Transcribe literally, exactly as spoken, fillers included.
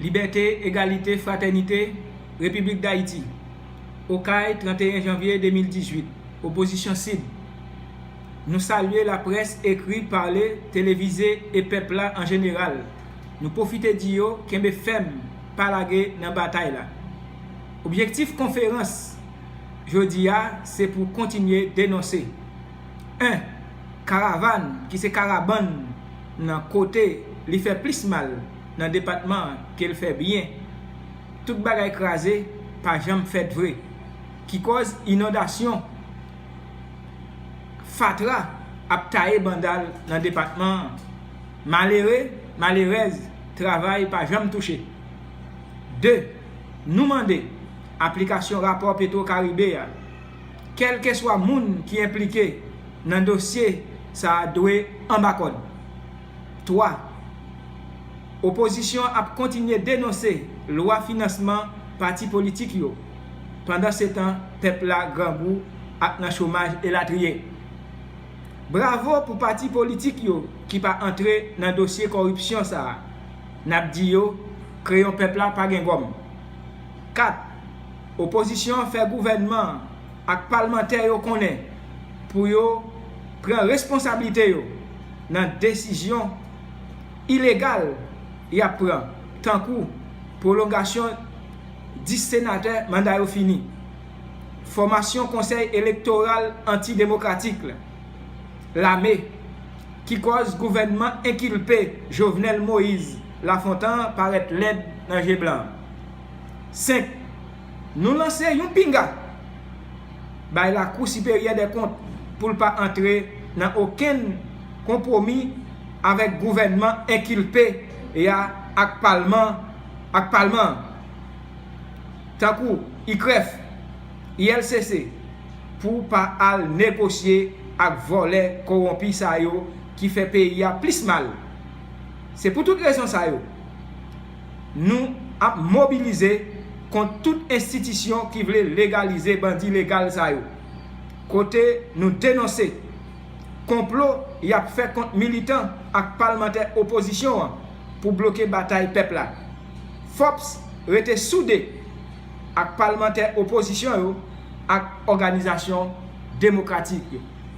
Libète, egalite, fratènite, Repiblik Dayiti. Okay, trannteyen janvye de mil dizuit. Opozisyon Sid. Nou salye laprès ekri, pale, televize e pèp la an jeneral. Nou pwofite di yo kenbe fèm, pa lage nan batay la. Objektif konferans jodi a se pou kontinye denonse. En, karavàn ki se karabann nan kote li fè plis mal nan depatman an ke l fè byen. Tout bagay kraze, pa janm fèt vre, ki kòz inondasyon, fatra ap taye banda l nan depatman an. Malere, malerèz, travay pa janm touche. De, nou mande aplikasyon rapò Petro Karibe a. Kèlkeswa moun ki enplike nan dosye sa a dwe anba kòd. Twa, opozisyon ap kontinye denonse lwa finansman pati politik yo. Pandansetan, pèp la grangou ak nan chomaj elatriye. Bravo pou pati politik yo ki pa antre nan dosye kòripsyon sa a. N ap di yo, kreyon pèp la pa gen gòm. Kat, opozisyon an fè gouvènman an ak palmantè yo konnen pou yo pran responsablite yo nan desizyon ilegal y ap pran, tankou pwolongasyon dis senatè manda yo fini, fòmasyon konsèy elektoral antidemokratik la, lame, ki kòz gouvènman enkilpe Jovenel Moïse Lafontan parèt lèd nan je blan. Senk, nou lanse yon pinga bay Lakou Siperyè dè Kont pou l pa antre nan okenn konpwomi avèk gouvènman enkilpe a ak palman, ak palman an, tankou I K R E F, I L C C, pou pa al negosye ak vòlè kowonpi sa yo ki fè peyi a plis mal. Se pou tout rezon sa yo, nou ap mobilize kont tout enstitisyon ki vle legalize bandi legal sa yo, kote nou denonse konplo y ap fè kont militan ak palmantè opozisyon an pou bloke batay pèp la. FOPS rete soude ak palmantè opozisyon yo ak òganizasyon demokratik yo.